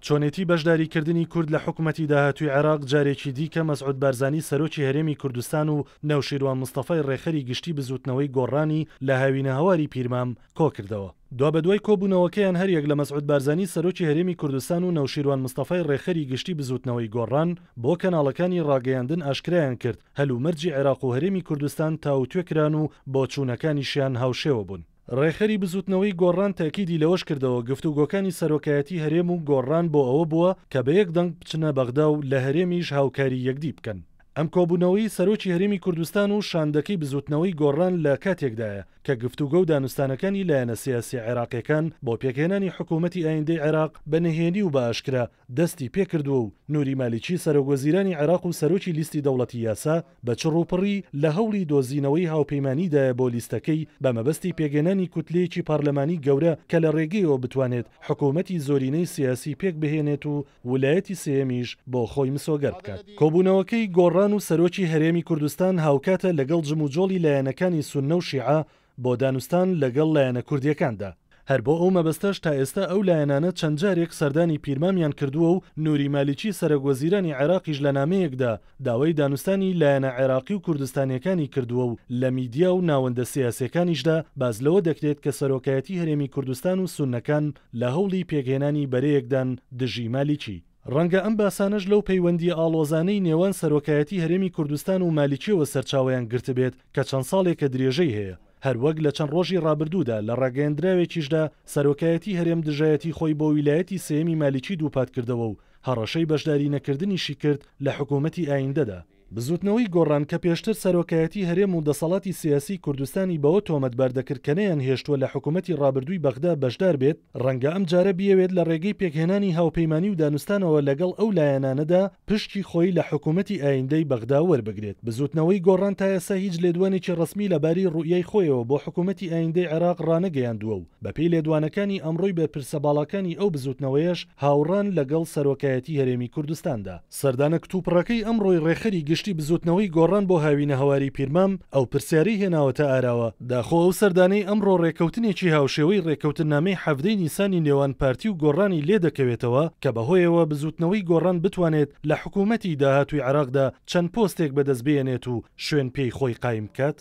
چۆنێتی بەشداریکردنی کورد لە حکومەتی داهاتووی عێراق جارێکی دیکە مەسعود بارزانی سەرۆکی هەرێمی کوردستان و نەوشیروان مستەفای ڕێکخەری گشتی بزووتنەوەی گۆڕانی لە هاوینەهەواری پیرمام کۆکردەوە. دوابەدوای کۆبوونەوەکەیان هەریەک لە مەسعود بارزانی سەرۆکی هەرێمی کوردستان و نەوشیروان مستەفای ڕێکخەری گشتی بزووتنەوەی گۆڕان بۆ کەناڵەکانی ڕاگەیاندن ئاشکرایان کرد هەلومەرجی عێراق و هەرێمی کوردستان تاوتوێ کران و بۆچوونەکانیشیان هاوشێوە بوون. ڕێکخەری بزووتنەوەی گۆڕان تەئکیدی لەوەش کردەوە، گفتوگۆکانی سەرۆکایەتی هەرێم و گۆڕان بۆ ئەوە بووە کە بە یەک دەنگ بچنە بەغدا و لە هەرێمیش هاوکاری یەکدی بکەن. ئەم کۆبوونەوەی سەرۆکی هەرێمی کوردستان و شاندەکەی بزووتنەوەی گۆڕان لە کاتێکدایە کە گفتوگۆ و دانوستانەکانی لایەنە سیاسیە عێراقیەکان بۆ پێکهێنانی حکوومەتی ئایندەی عێراق بە نهێنی و بە ئاشکرا دەستی پێکردووە و نوری مالیکی سەرۆکوەزیرانی عێراق و سەرۆکی لیستی دەوڵەتی یاسا بە چڕوپڕی لە هەوڵی دۆزینەوەی هاوپەیمانیدایە بۆ لیستەکەی بە مەبەستی پێکهێنانی کوتلەیەکی پارلەمانی گەورە کە لە ڕێگەیەوە بتوانێت حکوومەتی زۆرینەی سیاسی پێکبهێنێت و ولایەتی سێیەمیش بۆ خۆی مسۆگەر بکات. کۆبوونەوەکەی گۆڕان و سەرۆکی هەرێمی کوردستان هاوکاتە لەگەڵ جموجۆڵی لایەنەکانی سوننە و شیعە بۆ دانوستان لەگەڵ لایەنە کوردییەکاندا. هەر بۆ ئەو مەبەستەش تا ئێستا ئەو لایەنانە چەند جارێک سەردانی پیرمامیان کردووە و نوری مالیکی سەرەک وەزیرانی عێراقیش لە نامەیەکدا داوای دانوستانی لایەنە عێراقی و کوردستانییەکانی کردووە و لە میدیا و ناوەندە سیاسییەکانیشدا باس لەوە دەکرێت کە سەرۆکایەتی هەرێمی کوردستان و سوننەکان لە هەوڵی پێکهێنانی بەرەیەکدان دژی مالیکی. ڕەنگە ئەم باسانەش لەو پەیوەندییە ئاڵۆزانەی نێوان سەرۆکایەتی هەرێمی کوردستان و مالیکیەوە سەرچاوەیان گرتبێت کە چەند ساڵێکە درێژەی هەیە، هەروەک لە چەند ڕۆژی ڕابردوودا لە ڕاگەیەندراوێکیشدا سەرۆکایەتی هەرێم دژایەتی خۆی بۆ ویلایەتی سێیەمی مالیکی دووپاتکردەوە و هەڕەشەی بەشداری نەکردنیشی کرد لە حکوومەتی ئایندەدا. بزووتنەوەی گۆڕان کە پێشتر سەرۆکایەتی هەرێم و دەسەڵاتی سیاسیی کوردستانی بەوە تۆمەتبار دەکرد کە نەیانهێشتووە لە حکوومەتی ڕابردووی بەغدا بەشدار بێت، ڕەنگە ئەمجارە بیەوێت لە ڕێگەی پێکهێنانی هاوپەیمانی و دانوستانەوە لەگەڵ ئەو لایەنانەدا پشکی خۆی لە حکوومەتی ئایندەی بەغدا وەربگرێت. بزووتنەوەی گۆڕان تا ئێستا هیچ لێدوانێکی ڕەسمی لەبارەی ڕوئیای خۆیەوە بۆ حکوومەتی ئایندەی عێراق ڕانەگەیاندووە و بەپێی لێدوانەکانی ئەمڕۆی بەرپرسە باڵاکانی ئەو بزووتنەوەیەش هاوڕان لەگەڵ سەرۆکایەتی هەرێمی کوردستاندا. سەردانە کتوپڕەکەی ئەمڕۆی ڕێکخەری گشتی بزووتنەوەی گۆڕان بۆ هاوینەهەواری پیرمام ئەو پرسیارەی هێناوەتە ئاراوە، داخۆ ئەو سەردانەی ئەمڕۆ ڕێککەوتنێکی هاوشێوەی ڕێککەوتننامەی حەڤدەی نیسانی نێوان پارتی و گۆڕانی لێ دەکەوێتەوە کە بەهۆیەوە بزووتنەوەی گۆڕان بتوانێت لە حکوومەتی داهاتووی عێراقدا چەند پۆستێک بەدەست بێنێت و شوێن پێی خۆی قایم بکات؟